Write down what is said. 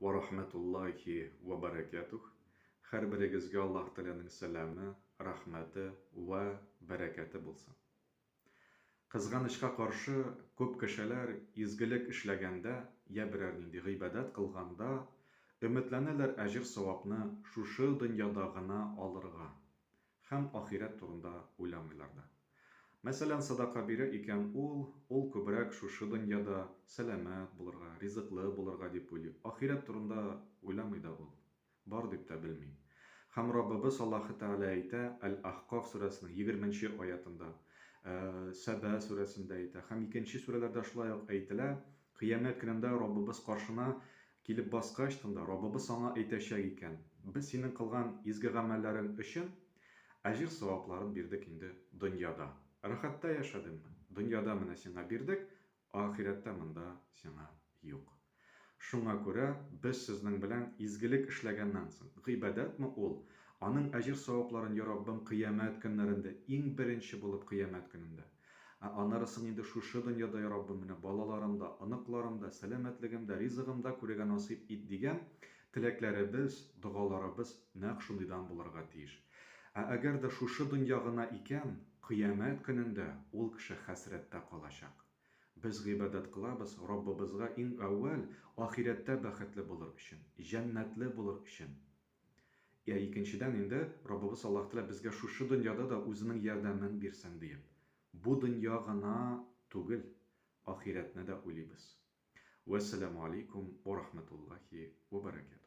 вә рахмәтуллаһи вә бәрәкәтүһ. Һәрберегезгә Аллаһ Тәгаләнең сәламе, рәхмәте вә бәрәкәте булсын. Кызганычка каршы, күп кешеләр изгелек эшләгәндә йә берәр нинди гыйбадәт кылганда өметләнәләр әҗер-савапны шушы дөньяда гына алырга. Һәм ахирәт турында уйламыйлар да. Мәсәлән, садака бирә икән ул, ул күбрәк шушы дөньяда сәламәт булырга, ризыклы булырга дип уйлый. Ахирәт турында уйламый да ул. Бар дип тә белми. Һәм Раббыбыз Аллаһы Тәгалә әйтә, Әл-Әхкаф сүрәсенең егерменче аятында, Сәба сүрәсендә әйтә һәм икенче сүрәләрдә шулай ук әйтелә, Кыямәт көнендә Раббыбыз каршына Килеп баскачтын да, Раббыбыз аңа әйтәчәк икән, Без синең кылган изге гамәлләрең өчен әҗер-савапларын бирдек инде дөньяда. Рәхәттә яшәдеңме? Дөньяда менә сиңа бирдек, ахирәттә монда сиңа юк. Шуңа күрә без сезнең белән изгелек эшләгәннән соң, гыйбадәтме ул, аның әҗер-савапларын, йа Раббым, кыямәт көннәрендә, иң беренче булып кыямәт көнендә, Ә аннары соң инде шушы дөньяда, йа Раббым, менә балаларым да, оныкларым да, сәламәтлегем дә, ризыгым да күрергә насыйп ит дигән теләкләребез, догаларыбыз нәкъ шундыйдан булырга тиеш. Ә әгәр дә шушы дөнья гына икән, Кыямәт көнендә ул кеше хәсрәттә калачак. Без гыйбадәт кылабыз Раббыбызга иң әүвәл ахирәттә бәхетле булыр өчен, җәннәтле булыр өчен. Ә икенчедән инде, Раббыбыз Аллаһ Тәгалә безгә шушы дөньяда да үзенең ярдәмен бирсен диеп. Бу дөнья гына түгел, ахирәтне дә уйлыйбыз. Вәссәламү алейкум вә рахмәтуллаһи вә бәрәкәтүһ.